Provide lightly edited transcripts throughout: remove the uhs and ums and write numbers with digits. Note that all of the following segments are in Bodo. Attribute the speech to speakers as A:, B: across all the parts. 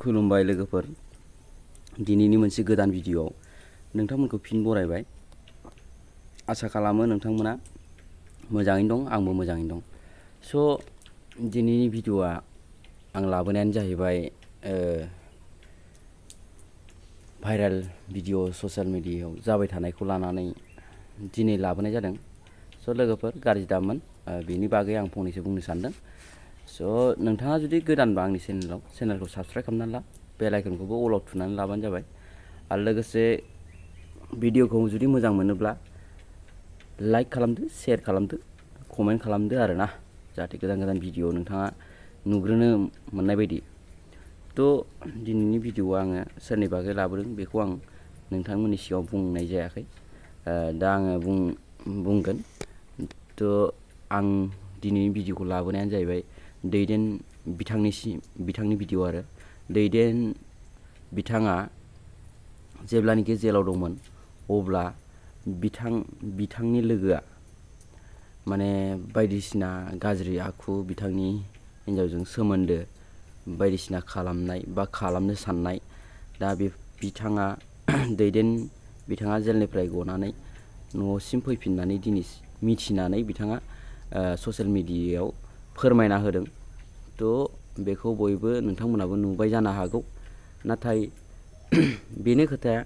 A: खुलुमबाय लोगोफोर दिनैनि मोनसे गोदान भिडिअ नोंथांमोनखौ फिन बरायबाय आसा खालामो नोंथांमोना मोजाङैनो दं आंबो मोजाङैनो दं स' दिनैनि भिडिअआ आं लाबोनायानो जाहैबाय भाइराल भिडिअ ससियेल मिडियायाव जाबाय थानायखौ लानानै दिनै लाबोनाय जादों स' लोगोफोर गाज्रि दामोन बेनि बागै आं फंनैसो बुंनो सानदों स' नोंथाङा जुदि गोदानबा आंनि चेनेलखौ साबस्क्राइब खालामनानै ला बेल आइकनखौबो अलाव थुनानै लाबानो जाबाय आरो लोगोसे भिडिअखौ जुदि मोजां मोनोब्ला लाइक खालामदो शेयार खालामदो कमेन्ट खालामदो आरो ना जाहाथे गोदान गोदान भिडिअ नोंथाङा नुग्रोनो मोननाय बायदि थ' दिनैनि भिडिअआ आङो सोरनि बागै लाबोदों बेखौ आं नोंथांमोननि सिगाङाव बुंनाय जायाखै दा आङो बुंगोन थ' आं दिनैनि भिडिअखौ लाबोनायानो जाहैबाय दैदेन बिथांनि भिडिअ आरो दैदेन बिथाङा जेब्लानोखि जेलाव दंमोन अब्ला बिथांनि लोगोआ माने बायदिसिना गाज्रि आखु बिथांनि हिन्जावजों सोमोन्दो बायदिसिना खालामनाय बा खालामनो साननाय दा बे बिथाङा जेलनिफ्राय गनानै न'सिम फैफिननानै दिनै मिथिनानै बिथाङा ससियेल मिडियायाव फोरमायना होदों थ' बेखौ बयबो नोंथांमोनाबो नुबाय जानो हागौ नाथाय बेनो खोथाया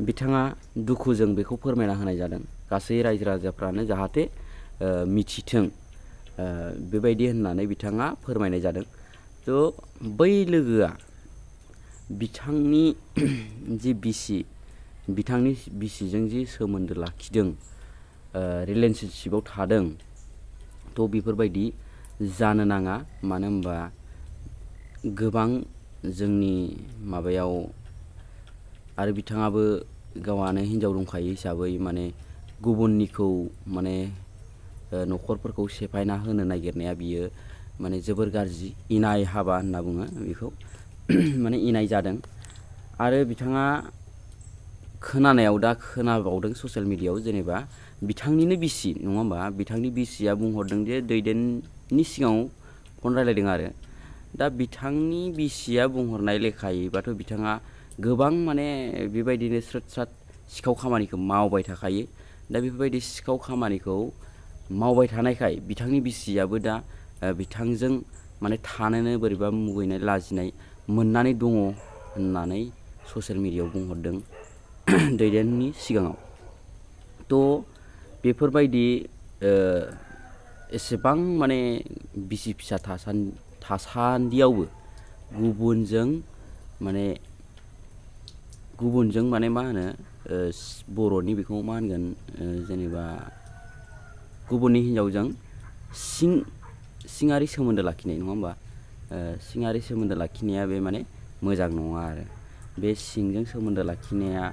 A: बिथाङा दुखुजों बेखौ फोरमायना होनाय जादों गासै रायजो राजाफ्रानो जाहाथे मिथिथों बेबायदि होननानै बिथाङा फोरमायनाय जादों थ' बै लोगोआ बिथांनि बिथांनि बिसिजों जि सोमोन्दो लाखिदों रिलेशनशिपआव थादों थ' बेफोरबायदि जानो नाङा मानो होनबा गोबां जोंनि माबायाव आरो बिथाङाबो गावहानो हिन्जाव दंखायो हिसाबै माने गुबुननिखौ माने न'खरफोरखौ सेफायना होनो नागिरनाया बियो माने जोबोर गाज्रि इनाय हाबा होनना बुङो बेखौ माने इनाय जादों आरो बिथाङा खोनाबावदों ससियेल मिडियायाव जेनेबा बिथांनिनो बिसि नङा होमबा बिथांनि बिसिया बुंहरदों जे दैदेननि सिगाङाव फन रायलायदों आरो दा बिथांनि बिसिया बुंहरनाय लेखायैबाथ' बिथाङा गोबां माने बेबायदिनो स्रोद सिखाव खामानिखौ मावबाय थाखायो दा बेफोरबायदि सिखाव खामानिखौ मावबाय थानायखाय बिथांनि बिसियाबो दा बिथांजों माने थानोनो बोरैबा मुगैनाय लाजिनाय मोननानै दङ होननानै ससियेल मिडियायाव बुंहरदों दैदेननि सिगाङाव थ' बेफोरबायदि एसेबां माने बिसि फिसा थासान्दियावबो गुबुनजों माने मा होनो बर'नि बेखौ मा होनगोन जेनेबा गुबुननि हिन्जावजों सिङारि सोमोन्दो लाखिनाय नङा होमबा सिङारि सोमोन्दो लाखिनाया बे माने मोजां नङा आरो बे सिंजों सोमोन्दो लाखिनाया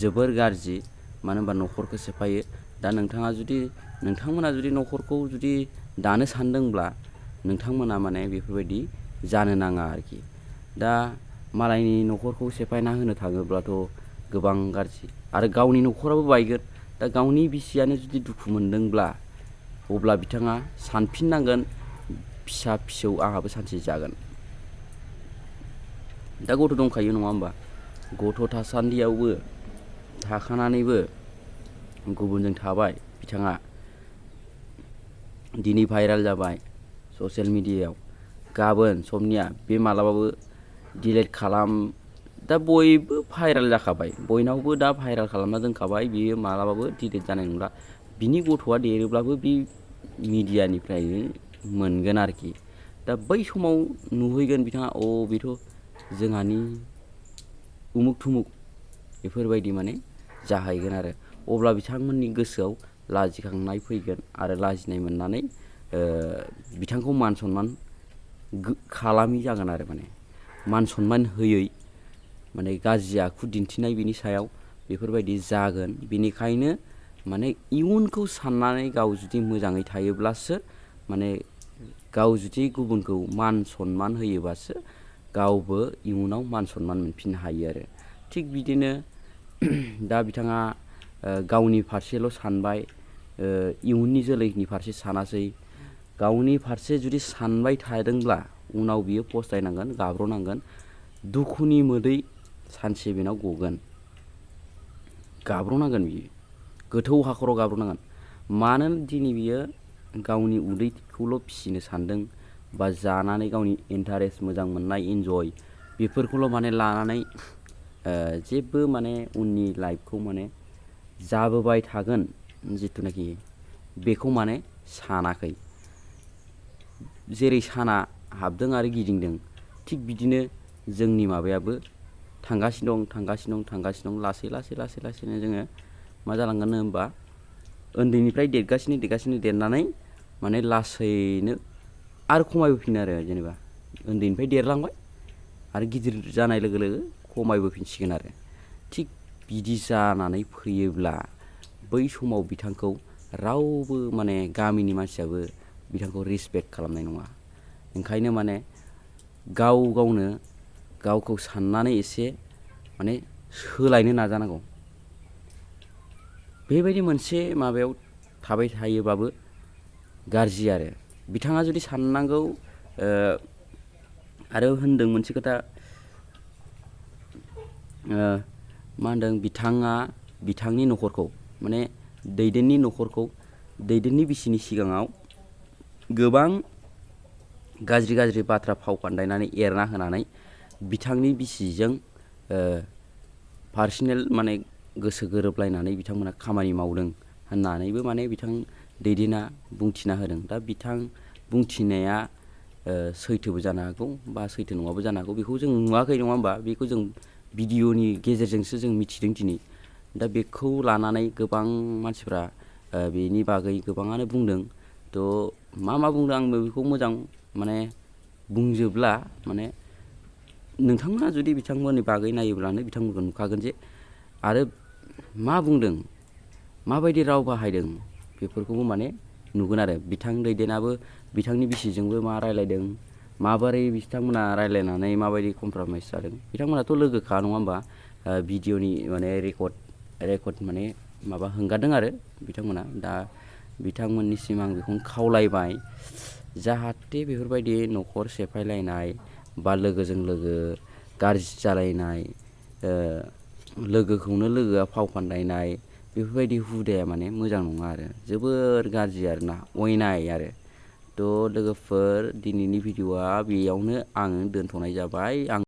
A: जोबोर गाज्रि मानो होनबा न'खरखौ सेफायो दा नोंथांमोना जुदि न'खरखौ जुदि दानो सानदोंब्ला नोंथांमोना माने बेफोरबायदि जानो नाङा आरोखि दा मालायनि न'खरखौ सेफायना होनो थाङोब्लाथ' गोबां गाज्रि आरो गावनि न'खराबो बायगोन दा गावनि बिसियानो जुदि दुखु मोनदोंब्ला अब्ला बिथाङा सानफिननांगोन फिसा फिसौ आंहाबो सानसे जागोन दा गथ' दंखायो नङा होमबा गथ' थाखानानैबो गुबुनजों थाबाय बिथाङा दिनै भाइराल जाबाय ससियेल मिडियायाव गाबोन समनिया बे मालाबाबो डिलेट दा बयबो भाइराल जाखाबाय बयनावबो दा भाइराल खालामना दोनखाबाय बियो मालाबाबो डिलेट जानाय नंला बिनि गथ'आ देरोब्लाबो बे मिडियानिफ्रायनो मोनगोन आरोखि दा बै समाव नुहैगोन बिथाङा बेथ' जोंहानि उमुक थुमुक बेफोरबायदि माने जाहैगोन आरो अब्ला बिथांमोननि गोसोआव लाजिखांनाय फैगोन आरो लाजिनाय मोननानै बिथांखौ मान सनमान खालामै जागोन आरो माने मान सनमान होयै माने गाज्रि आखु दिन्थिनाय बिनि सायाव बेफोरबायदि जागोन बेनिखायनो माने इयुनखौ साननानै गाव जुदि मोजाङै थायोब्लासो माने गाव जुदि गुबुनखौ मान सनमान होयोबासो गावबो इयुनाव मान सनमान मोनफिननो हायो आरो थिग बिदिनो दा बिथाङा गावनि फारसेल' सानबाय इयुननि जोलैनि फारसे सानासै गावनि फारसे जुदि सानबाय थादोंब्ला उनाव बियो फस्थायनांगोन गाब्र'नांगोन दुखुनि मोदै सानसे बेनाव गगोन। गाब्र'नांगोन बियो, गोथौ हाखराव गाब्र'नांगोन। मानो दिनै बियो गावनि उदैखौल' फिसिनो सानदों बा जानानै गावनि इन्टारेस्ट मोजां मोननाय इन्जय बेफोरखौल' माने लानानै जेबो माने उननि लाइफखौ माने जाबोबाय थागोन जिथुनाखि बेखौ माने सानाखै। जेरै साना हाबदों आरो गिदिंदों थिग बिदिनो जोंनि माबायाबो थांगासिनो दं लासैनो जोङो मा जालांगोन होनबा उन्दैनिफ्राय देरनानै माने लासैनो आरो खमायबोफिनो आरो जेनेबा उन्दैनिफ्राय देरलांबाय आरो गिदिर जानाय लोगो लोगो खमायबोफिनसिगोन आरो थिग बिदि जानानै फैयोब्ला बै समाव बिथांखौ रावबो माने गामिनि मानसियाबो बिथांखौ रिसपेक्ट खालामनाय नङा। ओंखायनो माने गावनो गावखौ साननानै एसे माने सोलायनो नाजानांगौ। बेबायदि मोनसे माबायाव थाबाय थायोबाबो गाज्रि आरो बिथाङा जुदि साननांगौ। आरो होनदों मोनसे खोथा, मा होनदों बिथाङा बिथांनि न'खरखौ माने दैदेननि बिसिनि सिगाङाव गोबां गाज्रि बाथ्रा फाव फान्दायनानै एरना होनानै बिथांनि बिसिजों पार्सनेल माने गोसो गोरोबलायनानै बिथांमोना खामानि मावदों होननानैबो माने बिथां दैदेना बुंथिना होदों। दा बिथां बुंथिनाया सैथोबो जानो हागौ बा सैथो नङाबो जानो हागौ। बेखौ जों नुवाखै नङा होमबा, बेखौ जों भिडिअ'नि गेजेरजोंसो जों मिथिदों दिनै। दा बेखौ लानानै गोबां मानसिफ्रा बेनि बागै गोबाङानो बुंदों। थ' मा बुंदों आंबो बेखौ मोजां माने बुंजोबला। माने नोंथांमोना जुदि बिथांमोननि बागै नायोब्लानो बिथांमोनखौ नुखागोन जे आरो मा बुंदों, माबायदि राव बाहायदों बेफोरखौबो माने नुगोन आरो बिथां दैदेनाबो बिथांनि बिसिजोंबो मा रायलायदों, माबोरै बिथांमोना रायलायनानै माबायदि कमप्रमाइस जादों। बिथांमोनाथ' लोगोखा नङा होमबा, भिडिअ'नि माने रेकर्ड माने माबा हंगारदों आरो बिथांमोना। दा बिथांमोननिसिम आं बेखौनो खावलायबाय जाहाथे बेफोरबायदि न'खर सेफायलायनाय बा लोगोजों लोगो गाज्रि जालायनाय, लोगोखौनो लोगोआ फाव फान्दायनाय बेफोरबायदि हुदाया माने मोजां नङा आरो जोबोर गाज्रि आरोना, अयनाय आरो। थ' लोगोफोर दिनैनि भिडिअ'आ बेयावनो आङो दोनथ'नाय जाबाय।